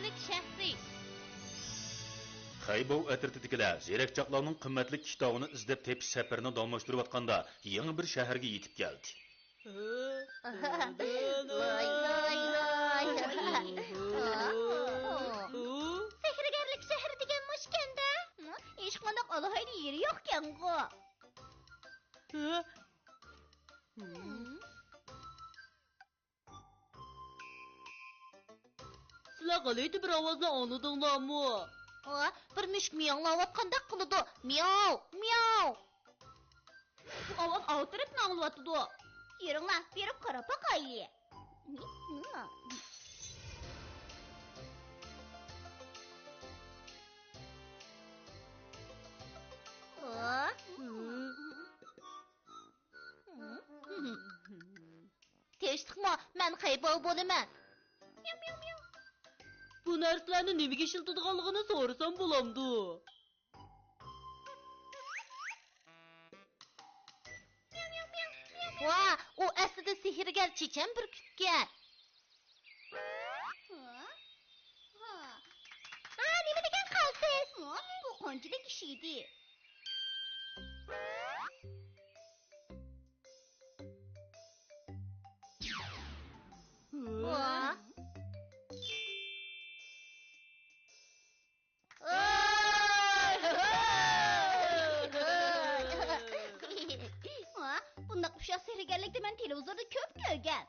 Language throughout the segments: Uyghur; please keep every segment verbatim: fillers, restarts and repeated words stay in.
سېھىرگەرلىك شەھىرى. خەيبوۋ ئەترىتىدىكىلەر زېرەك چاقلارنىڭ قىممەتلىك كىتابىنى ئىزدەپ تېپىش سەپىرىنى داۋاملاشتۇرۇۋاتقاندا، يېڭى بىر شەھەرگە يېتىپ كەلدى. ۋاي، ۋاي، ۋاي. سېھىرگەرلىك شەھىرى دېگەن مۇشۇكەن-دە. ھېچقانداق ئالاھىدە يېرى يوقكەنغۇ. سىلەر غالايتا بىر ئاۋازنى ئاڭلىدىڭلارمۇ؟ ئا، بىر مۈشۈك مىياڭلاۋاتقاندەك قىلىدۇ. مىياۋ، مىياۋ. بۇ ئاۋاز ئاۋۇ تەرەپتىن ئاڭلىنىۋاتىدۇ. يۈرۈڭلار، بېرىپ قاراپ باقايلى. ئا؟ تىنچلىقمۇ، مەن خەيبوۋ بولىمەن. بۇ نەرسىلەرنى نېمىگە ئىشلىتىدىغانلىقىنى سورىسام بولامدۇ؟ ۋا، ئۇ ئەسلىدە سېھىرگەر چېچەن بۈركۈتكەن. ھا، نېمە دېگەن قالتىس؟ بۇ قانچىلىك ئىش ئىدى؟ ۋا. ۋا، بۇنداق ئۇششاق سېھىرگەرلىكنى مەن تېلېۋىزوردا كۆپ كۆرگەن.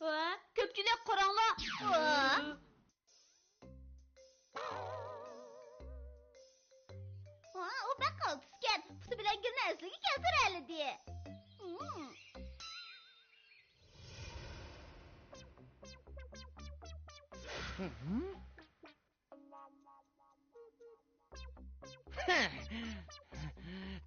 ۋا، كۆپچىلىك قاراڭلار. ۋا. ۋا، ئۇ بەك قالتىسكەن. پۇتى بىلەن گۈلنى ئەسلىگە كەلتۈرەلىدى.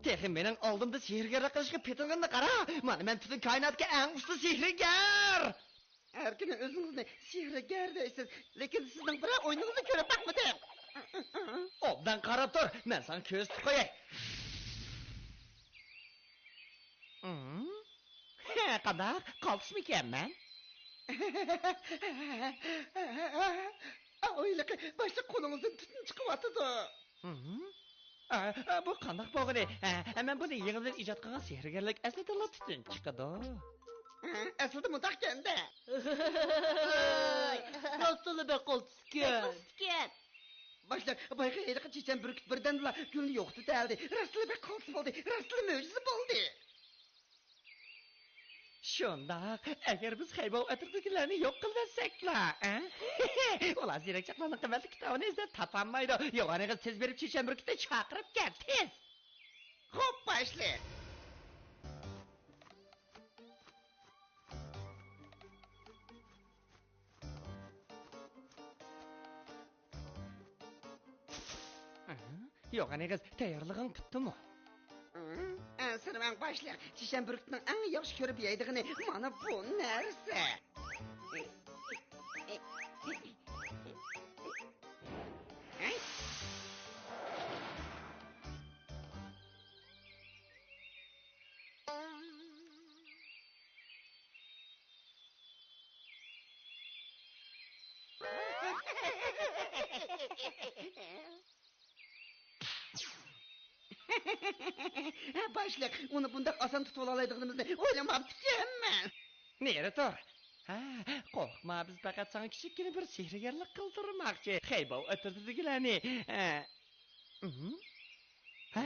تېخى مېنىڭ ئالدىمدا سېھىرگەرلىك قىلىشقا پېتىنغىنىنى قارا! مانا مەن پۈتۈن كائىناتتىكى ئەڭ ئۇستا سېھىرگەر! ھەر كۈنى ئۆزىڭىزنى سېھىرگەر دەيسىز، لېكىن سىزنىڭ بىرەر ئويۇنىڭىزنى كۆرۈپ باقمىدىم. ئوبدان قاراپ تۇر، مەن ساڭا كۆرسىتىپ قوياي. قانداق؟ قالتىسمىكەن مەن؟ ئويلىقى باشلىق، قولىڭىزدىن تۈتۈن چىقىۋاتىدۇ. ئە، ئە، بۇ قانداق بولغىنى؟ ئە، ئە، مەن بۇنى يېڭىدىن ئىجاد قىلغان سېھىرگەرلىك ئەسلىدىنلا تۈتۈن چىقىدۇ. ئە، ئەسلىدە مۇنداقكەن-دە. راستلا بەك قالتىسكەن. بەك قالتىسكەن. باشلىق، بايىقى ھېلىقى چېچەن بۈركۈت بىردەمدىلا گۈلنى يوقىتىۋەتەلىدى. راستلا بەك قالتىس بولدى. راستلا مۆجىزە بولدى. شۇنداق، ئەگەر بىز خەيبوۋ ئەترىتىدىكىلەرنى يوق قىلىۋەتسەكلا، ئە؟ ئۇلار زېرەكچاقلارنىڭ قىممەتلىك كىتابىنى ئىزدەپ تاپالمايدۇ. يوغان ئېغىز، تېز بېرىپ چېچەن بۈركۈتنى چاقىرىپ كەل، تېز! خوپ، باشلىق. يوغان ئېغىز، تەييارلىقىڭ پۈتتىمۇ؟ ئەنسىرىمەڭ باشلىق، چېچەن بۈركۈتنىڭ ئەڭ ياخشى كۆرۈپ يەيدىغىنى مانا بۇ نەرسە. باشلىق، ئۇنى بۇنداق ئاسان تۇتۇۋالالايدىغىنىمىزنى ئويلىماپتىكەنمەن. نېرى تۇر. ھە، قورقما، بىز پەقەت ساڭا كىچىككىنە بىر سېھىرگەرلىك قىلدۇرماقچى. خەيبوۋ ئەترىتىدىكىلەرنى، ئە، ئۇھۇ. ھە؟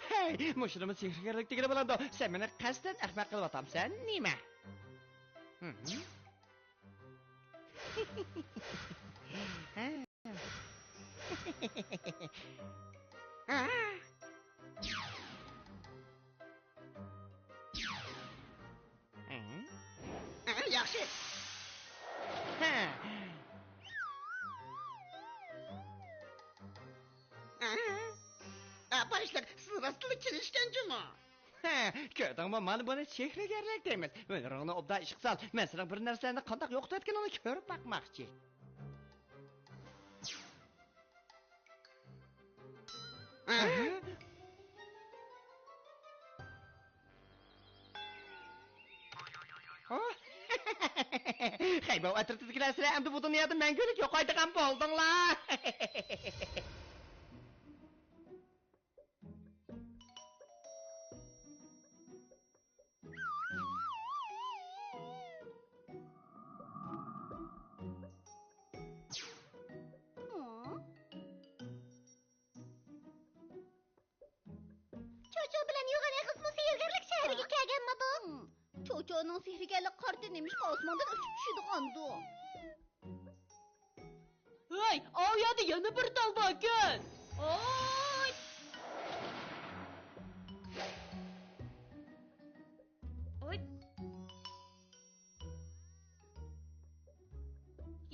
ھەي، مۇشۇنىمۇ سېھىرگەرلىك دېگىلى بولامدۇ؟ سەن مېنى قەستەن ئەخمەق قىلىۋاتامسەن نېمە؟ ھە؟ ھە، ياخشى. ھە. ئە، باشلىق، سىز راستلا كېلىشكەن جۇمۇ. ھە، كۆردۈڭمۇ، مانا بۇنى سېھىرگەرلىك دەيمىز. ھۈنىرىڭنى ئوبدان ئىشقا سال. مەن سېنىڭ بىر نەرسىلەرنى قانداق يوقىتىۋەتكىنىڭنى كۆرۈپ باقماقچى. خەيباۋ ئەترىتىدىكىلەر، سىلەر ئەمدى بۇ دۇنيادا مەڭگۈلۈك يوقايدىغان بولدۇڭلار. چوچو بىلەن يوغان ئېغىزمۇ سېھىرگەرلىك شەھىرىگە كەلگەنمىدۇ؟ چوچونىڭ سېھىرگەرلىك قارتى نېمىشقا ئاسماندىن ئۇچۇپ چۈشىدىغاندۇ؟ ھەي، ئاۋۇ يەردە يەنە بىر تال باركەن. ھاي! ھاي!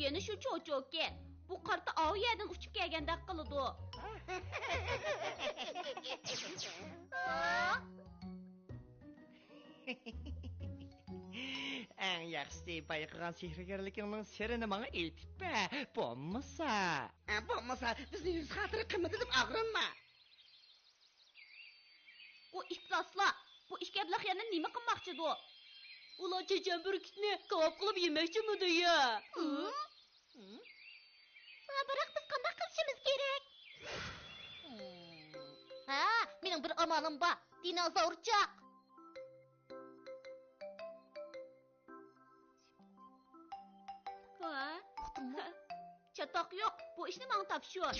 يەنە شۇ چوچوكەن. بۇ قارتا ئاۋۇ يەردىن ئۇچۇپ كەلگەندەك قىلىدۇ. ئەڭ ياخشىسى، بايقىغان سېھىرگەرلىكىڭنىڭ سىرىنى ماڭا ئېيتىپ بەر، بولمىسا. ئە، بولمىسا، بىزنى يۈز خاتىرە قىممىتى دەپ ئاغرىنما. ئۇ ئىپلاسلار، بۇ ئىككى ئەبلەخ يەنە نېمە قىلماقچىدۇ؟ ئۇلار چېچەن بۈركۈتنى كاۋاپ قىلىپ يېمەكچىمىدۇ يا؟ ھە؟ ھە؟ ھە، بىراق بىز قانداق قىلىشىمىز كېرەك؟ ھە، مېنىڭ بىر ئامالىم بار. دىنوزاۋرچاق. ۋا. ئۇقتۇڭمۇ؟ چاتاق يوق، بۇ ئىشنى ماڭا تاپشۇر.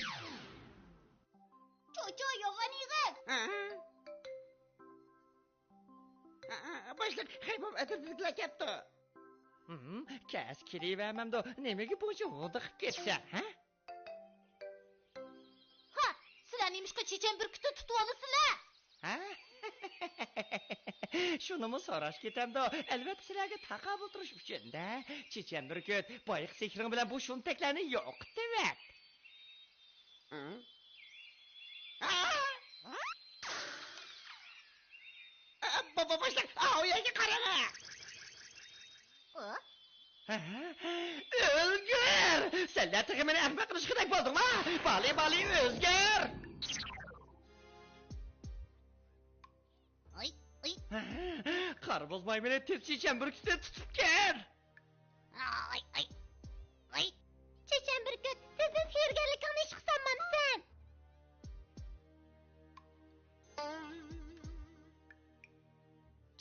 چوچو، يوغان ئېغىز. ھە؟ ھە، ھە، باشلىق، خەيباۋ ئەترىتىدىكىلەر كەپتۇ. ھىم، كەس كېلىۋەرمەمدۇ؟ نېمىگە بۇنچە ھودۇقۇپ كەتسەن، ھە؟ ھا، سىلەر نېمىشقا چېچەن بۈركۈتنى تۇتۇۋالىسىلەر؟ ھە؟ شۇنىمۇ سوراش كېتەمدۇ؟ ئەلۋەتتە، سىلەرگە تاقابىل تۇرۇش ئۈچۈن-دە. چېچەن بۈركۈت، بايىقى سېھرىڭ بىلەن بۇ شۇمتەكلەرنى يوقىتىۋەت. ھە؟ ئا! ئا، بو-، بو-، باشلىق، ئاۋۇ يەرگە قاراڭا! ئا؟ ھە؟ ئۆلگۈر! سەنلەر تېخى مېنى ئەخمەق قىلىشقۇدەك بولدۇڭلار! بالى، بالى، ئۆزگەر! ئاي، ئاي. قارىمۇز مايمۇنى تېز چېچەن بۈركۈتنى تۇتۇپ كەل! ئاي، ئاي، ئاي. چېچەن بۈركۈت، تېزدىن سېھىرگەرلىكىڭنى ئىشقا سالمامسەن؟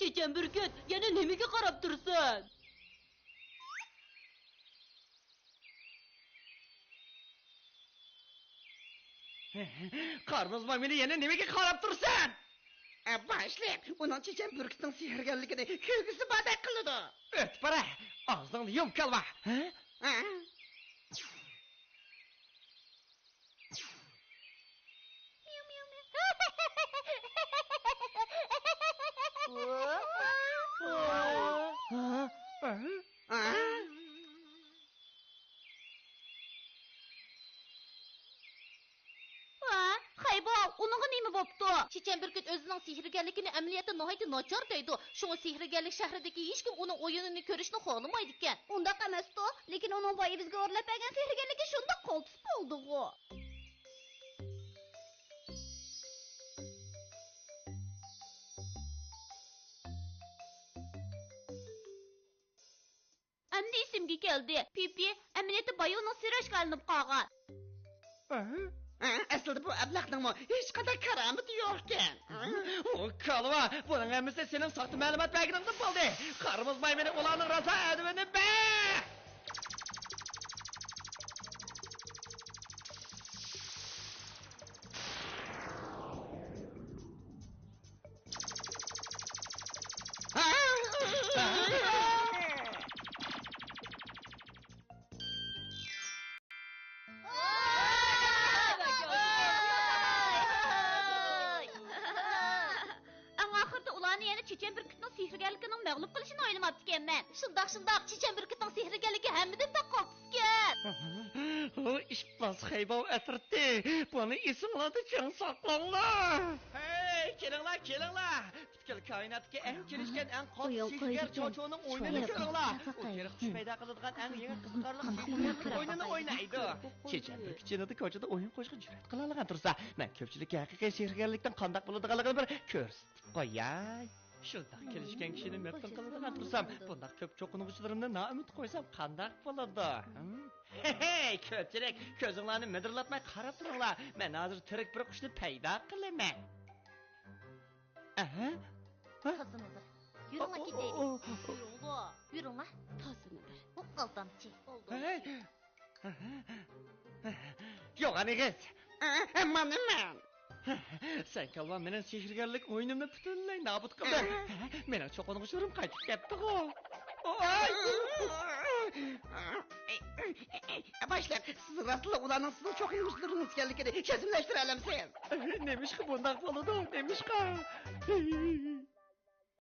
چېچەن بۈركۈت، يەنە نېمىگە قاراپ تۇرىسەن؟ قارىمۇز مايمۇنى، يەنە نېمىگە قاراپ تۇرىسەن؟ ئە، باشلىق، ئۇنىڭ چېچەن بۈركۈتنىڭ سېھىرگەرلىكىنى كۆرگۈسى باردەك قىلىدۇ. ئۆتۈپ بار، ئاغزىڭنى يۇم، كالۋا. ھە؟ ھە؟ ھە؟ ھە؟ ۋا، خەيباۋ، ئۇنىڭغا نېمە بوپتۇ؟ چېچەن بۈركۈت ئۆزىنىڭ سېھىرگەرلىكىنى ئەمەلىيەتتە ناھايىتى ناچار دەيدۇ. شۇڭا سېھىرگەرلىك شەھىرىدىكى ھېچكىم ئۇنىڭ ئويۇنىنى كۆرۈشنى خالىمايدىكەن. ئۇنداق ئەمەستۇ، لېكىن ئۇنىڭ بايا بىزگە ئورلاپ بەرگەن سېھىرگەرلىكى شۇنداق قالتىس بولدىغۇ. ئەمدى ئېسىمگە كەلدى. پىپى، ئەمەلىيەتتە بايا ئۇنىڭ سىرى ئاشكارىلىنىپ قالغان. ھە؟ ھە، ئەسلىدە بۇ ئەبلەخنىڭمۇ ھېچقانداق كارامىتى يوقكەن. ھە؟ ۋو، كالۋا، بۇنىڭ ھەممىسى سېنىڭ ساختا مەلۇمات بەرگىنىڭدىن بولدى. قارىمۇز مايمۇنى، ئۇلارنىڭ راسا ئەدىۋىنى بەر! ئەڭ ئاخىرىدا ئۇلارنى يەنە چېچەن بۈركۈتنىڭ سېھىرگەرلىكىنىڭ مەغلۇپ قىلىشىنى ئويلىماپتىكەنمەن. شۇنداق، شۇنداق، چېچەن بۈركۈتنىڭ سېھىرگەرلىكى ھەممىدىن بەك قالتىسكەن. ھە، ئىپلاس خەيباۋ ئەترىتى، بۇنى ئېسىڭلاردا چىڭ ساقلاڭلار. ھەي، كېلىڭلار، كېلىڭلار! پۈتكۈل كائىناتتىكى ئەڭ كېلىشكەن، ئەڭ قاتتىق سېھىرگەر چوچۇنىڭ ئويۇنىنى كۆرۈڭلار. ئۇ تېرىق چۈش پەيدا قىلىدىغان ئەڭ يېڭى قىزىقارلىق سېھىرگەرلىك ئويۇنىنى ئوينايدۇ. چېچەن بىر كېچىنىدە كوچىدا ئويۇن قويۇشقا جۈرئەت قىلالىغان تۇرسا، مەن كۆپچىلىككە ھەقىقىي سېھىرگەرلىكتىن قانداق بولىدىغانلىقىنى بىر كۆرسىتىپ قوياي. شۇنداق كېلىشكەن كىشىنى مەپتۇن قىلىدىغان تۇرسام، بۇنداق كۆپ چوقۇنغۇچىلىرىمنى نائۈمىد قويسام قانداق بولىدۇ؟ ھىم؟ ھەي، كۆپچىلىك، كۆزۈڭلارنى مىدىرلاتماي قاراپ تۇرۇڭلار. مەن ھازىر تىرىك بىر قۇشنى پەيدا قىلىمەن. ئەھە. ھە؟ تازىنىدۇر. يۈرۈڭلار ئو، ئو، كېتەيلى. ئو، ئو. يۈرۈڭلار. يۈرۈڭلار. تازىنىدۇر. بۇ قالتامچى. ھەي. يوغان ئېغىز. مانا مەن. سەن كالۋا مېنىڭ سېھىرگەرلىك ئويۇنۇمنى پۈتۈنلەي نابۇت قىلدىڭ. مېنىڭ چوقۇنغۇچلىرىم قايتىپ كەپتىغۇ. ئاي! باشلىق، سىز راستلا ئۇلارنىڭ سىزنىڭ چوقۇنغۇچلىرىڭىز ئىكەنلىكىنى جەزملەشتۈرەلەمسىز؟ نېمىشقا بۇنداق بولىدۇ؟ نېمىشقا؟